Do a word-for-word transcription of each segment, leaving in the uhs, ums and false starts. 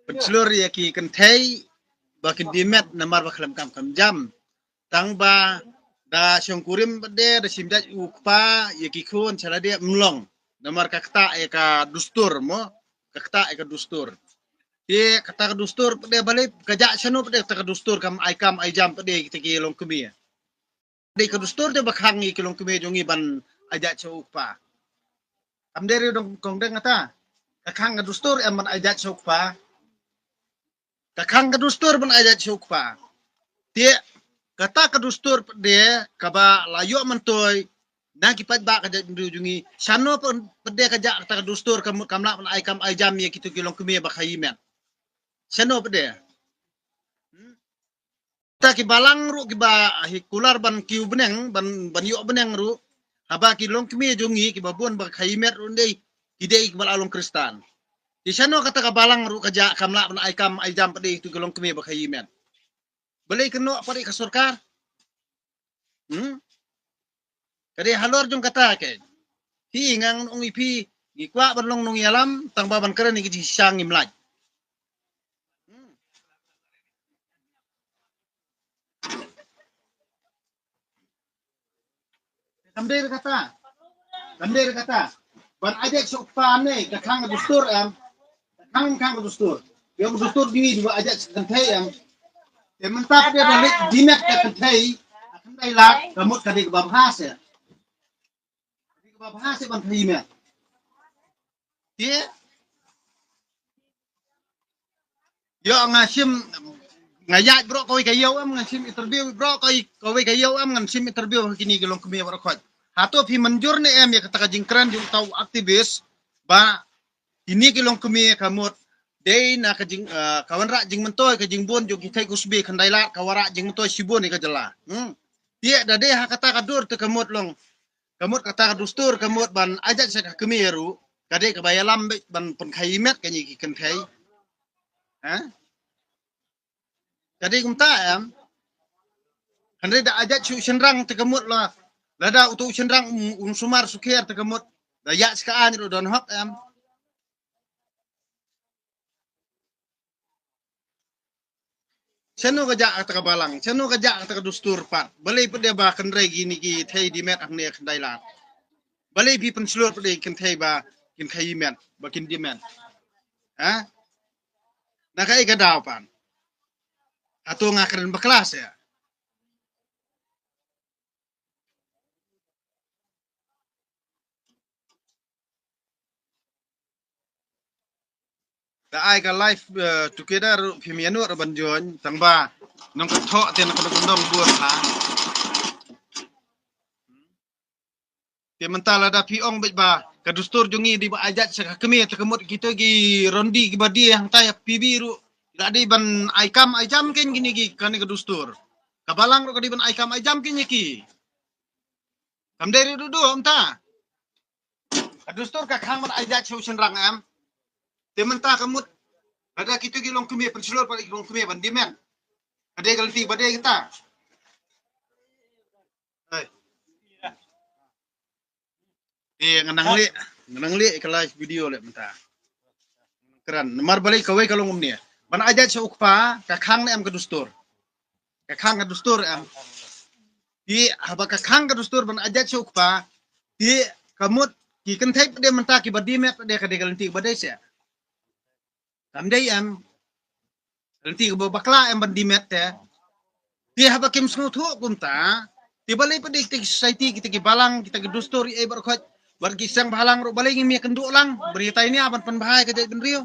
pynshlur ïa ki kynthei ba kin die met namar ba khlem kam kam jam. Tang ba da shongkurim pat de, da shim jait u kpa ïa ki khun sha lade, ym long. Namar ka ktah ïa ka dustur mo, ka ktah ïa ka dustur. Te kata ka dustur pat de, balei ka jah shano pat de kata ka dustur, kam ai kam ai jam pat de kita ki longkmie. Dei ka dustur te ba khang ïa ki longkmie jong ngi ban ai jait sha u kpa. Kam dei ruh dong kong deng kata. Ka khang ka dustur em ban ai jait sha u kpa. Ka khang ka dustur ban ai jait sha u kpa. Te kata ka dustur pat de kaba la ïoh myntoi na ki paidbah ka jaitbynriew jong ngi. Shano pat de ka jah kata ka dustur, kam, kam lah ban ai kam ai jam ïa kito ki longkmie ba khaïi met. Shano pat de. Hmm? Ta ki balang ruh kiba hi kular ban kiew bneng, ban, ban ïoh bneng ruh. Haba ki longkmie jong ngi kiba bun ba khaïi met ruh dei, ki dei kiba la long Khristan. Te shano kata ka balang ruh ka jah, kam lah ban ai kam ai jam pat de ïa kito ki longkmie ba khaïi met. Balei kynnoh pat de ka sorkar. Hmm? Ka dei halor jong kata ke. Hi ngan ong ïa phi, ngi kwah ban long nongïalam, tang ba ban kren ïa ki jingshisha ngim lah. Hmm. Kam dei ruh kata. Kam dei ruh kata. Ban ai jait sha u kpa ne, ka khang ka dustur em. Ka khang, khang ka dustur. Ïa ka dustur jong ngi ba ai jait sha ka kynthei em. Te mynta pat de ba leit die met ka kynthei, ka khyndai lak, ka mut ka dei kaba bha seh. Ka dei kaba bha seh ban khaïi met. Te ïoh nga shim, nga ïaid baroh kawei ka ïew em, ngan shim interview baroh kawei, kawei ka ïew em, ngan shim interview ha kine ki longkmie baroh khoit. Hato phi mynjur ne em ïa kata ka jingkren jong uta u activist ba kine ki longkmie ka mut dei na ka jing, ah, ka wanrah jingmyntoi ka jingbun jong ki thei Kusbi Khyndailad, ka wanrah jingmyntoi shibun ïa ka jylla. Hmm. Te da dei ha kata ka dur te ka mut long, ka mut kata ka dustur ka mut ban ai jait sha ka kmie ruh, ka dei kaba ïalam beit ban pynkhaïi met kane ki kynthei. Ha? Ka dei kumta em. Hynrei da ai jait sha u shynrang te ka mut la, lada uto u shynrang um, um sumar sukher te ka mut da ïaid sha ka aiñ ruh don hok em. Shano ka jah kata ka balang, shano ka jah kata ka dustur pat. Balei pat de ba kynrei kine ki thei die met hangne Khyndailad. Balei phi pynshlur pat de kynthei ba kin khaïi met, ba kin die met. Ha? Na kaei ka daw pat. Hato nga kren bakla seh. Da ai ka live, eh, together phim ïa nud ban join tang ba nong ka thoh te na ka dong bun ha. Te mynta lada phi ong beit ba ka dustur jong ngi dei ba ai jait sha ka kmie te ka mut kito ki rondi kiba die hangtai ha P B ruh la dei ban ai kam ai jam kein kine ki kane ka dustur. Ka balang ruh ka dei ban ai kam ai jam kein ïa ki. Kam dei ruh duh duh mynta. Ka dustur ka khang ban ai jait sha u shynrang em. Te mynta ka mut lada kito ki longkmie pynshlur pat ki longkmie ban die met. Ka dei ka lynti ba dei kata. Hai. Te nga nang leh, nga nang leh ka live video leh mynta. Kren namar balei kawei ka long kumne. Ban ai jait sha u kpa ka khang ne em ka dustur. Ka khang ka dustur em. Te haba ka khang ka dustur ban ai jait sha u kpa, te ka mut ki kynthei pat de mynta kiba die met pat de ka dei ka lynti ba dei seh. Kam dei em. Lynti kaba bakla em ban die met te. Te haba kim sngewthuh kumta, te balei pat de kita ki society, kita ki balang, kita ki dustur ei baroh khoit, bad ki seng bhalang ruh balei ngim ïakynduh lang, bad ïatai nia ban pynbha ïa ka jaitbynriew.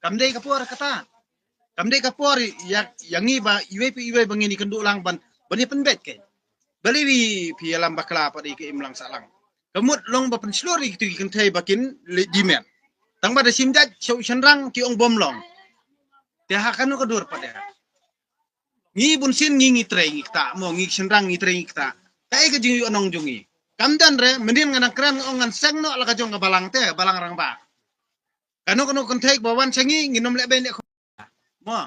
Kam dei ka por kata. Kam dei ka por ïa, ïa ngi ba iwei pa iwei ba ngin ïakynduh lang ban, ban ïapynbeit kein. Balei phi ïalam bakla pat ïa ka imlang sahlang. Ka mut long ba pynshlur ïa kito ki kynthei ba kin leit die met. Tang ba da shim jait sha u shynrang ki ong bym long. Te ha kano ka dur pat de. Ngi bun sien ngi ngi trei ngi ktah mo, ngi shynrang ngi trei ngi ktah. Kaei ka jingïohnong jong ngi. Kam don re, mynnin nga dang kren nga ong ngan seng noh la ka jong ka balang te, balang rangbah. Kano kano kynthei ba wan sha ngi, ngin ym leh beiñ leh khun. Mo.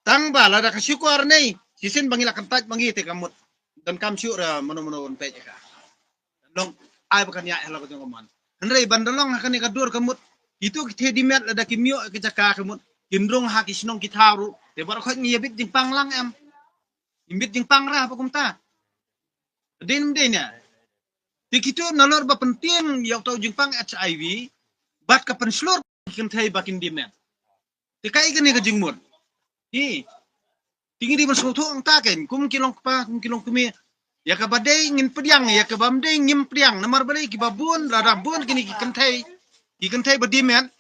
Tang ba lada ka shukor nei, shisien ba ngi la kyntait ba ngi te ka mut. Donkam shuh re mano mano ban peit ïa ka. Long ai ba kan ïaid ha la ka jong ka mon. Hynrei ban da long ha kane ka dur ka mut. Kito ki thei die met lada kim ïoh ïa ka jaka ka mut. Kin rung ha ki shnong ki thaw ruh. Te baroh khoit ngi ïa bit jingpang lang em. Ngim bit jingpang ra ba kumta. Dei ne ym dei ne. Te kito nalor ba pyntieng ïa uta u jingpang H I V. Bad ka pynshlur ki kynthei ba kin dih met. Te kaei kane ka jingmut. Hi. Te ngi dei ban sngewthuh hangta kein, kum ki long kpa, kum ki long kmie. Ïa kaba dei ngin pdiang, ïa kaba ym dei ngim pdiang. Namar balei kiba bun, lada bun kine ki kynthei. Ki kynthei ba dih met.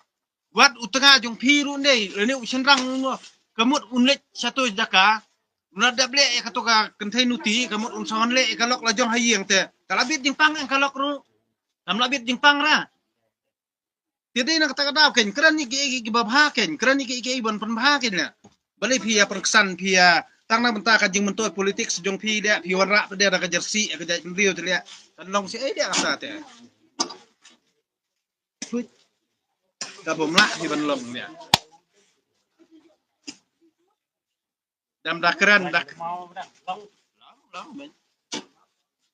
Wat u tnga jong phi ruh dei, lane u shynrang ruh. Ka mut un leit shato jaka. Un la dep leh ïa kato ka kynthei nuti, ka mut un sa wan leh ïa ka lok la jong ha ïing te. Ka la bit jingpang ïa ka lok ruh. Kam la bit jingpang ra. Te dei na kata ka daw kein, kren ïa kiei kiei kiba bha kein, kren ïa kiei kiei ban pynbha kein leh. Balei phi ïa pynksan phi ïa, tang na bynta ka jingmyntoi politics jong phi leh, phi wanrah pat de da ka jersey, ka jaitbynriew te leh. Kan long shi ei leh kata te. Ka bym lah phi ban long leh. Dam da kren da.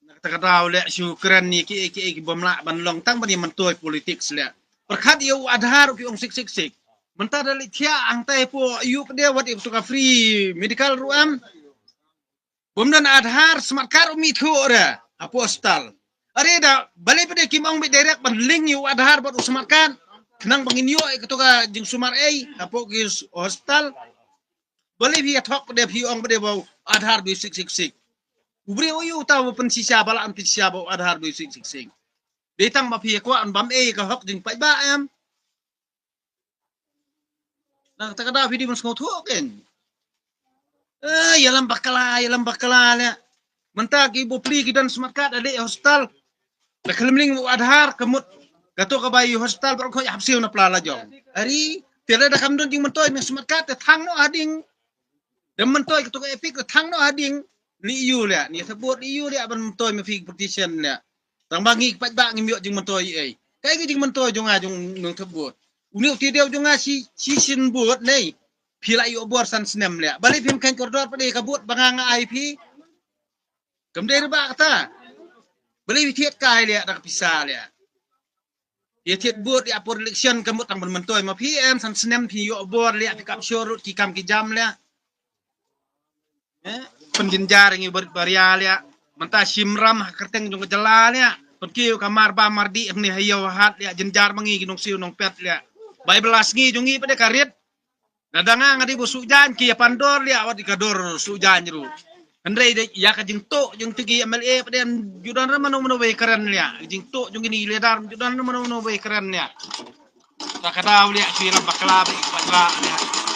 Na kata ka daw leh shu kren ïa kiei kiei ki bym lah ban long tang ban ïa myntoi politics leh. Pyrkhat ïa u Aadhaar ki ong sik sik sik. Mynta da leit thiah hangtai hapoh ïa u pat de wat ïa uto ka free medical ruh em. Bym don Aadhaar, smart card um ithuh re hapoh hospital. Are da balei pat de kim ong beit direct ban link ïa u Aadhaar bad u smart card. Khnang ba ngin ïoh ïa kato ka jingsumar ei hapoh ki hospital. Balei phi ïa thok pat de phi ong pat de ba u Aadhaar dui sik sik sik. U briew u ïa uta u pynshisha ba la pynshisha ba u Aadhaar dui sik sik sik. Dei tang ba phi ïa kwah un bam ei ka hok jingpaidbah em. Na kata ka daw phi dei ban sngewthuh kein. Eh, ïalam bakla, ïalam bakla leh. Mynta ki bapli ki don smart card da leit hospital. Da khlem link u Aadhaar ka mut. Kato kaba ïa hospital baroh khoit hap siew na pla la jong. Are, te lada kam don jingmyntoi me smart card te thang noh hadien. Da myntoi kato ka EPIC te thang noh hadien. Leit ïoh leh, ni thep vote leit ïoh leh ban myntoi me fi petition leh. Tang ba ngi paidbah ngim ïoh jingmyntoi ei. Kaei ka jingmyntoi jong nga jong nongthep vote. Une u te dei jong nga shi, shi sien vote nei. Phi la ïoh bor san snem leh. Balei phim kheiñ kordor pat de ka vote ba nga nga ai phi. Kam dei riewbah kata. Balei phi thied kai leh da ka pisa leh. Ïa thied vote ïa por election ka mut tang ban myntoi ma phi em san snem phi ïoh bor leh phi kap shor ki kam ki jam leh. Eh, pynjynjar ngi barit baria leh. Mynta shim ram ha kyrteng jong ka jylla leh. Pynkiew ka mar ba mar dih hangne ha ïew ha hat leh jynjar ma ngi ki nongsiew nongpet leh. Bai blas ngi jong ngi pat de ka rit. Lada nga nga dei ba suh jaiñ ki ïa pan dor leh wat ïa ka dor suh jaiñ ruh. Hynrei dei ïa ka jingtuh jong kito ki MLA pat de ju don re mano mano ba ïa kren leh. Ka jingtuh jong kine ki leader ju don re mano mano ba ïa kren leh. Ta ka daw leh ki lam bakla ba ïa bakla leh.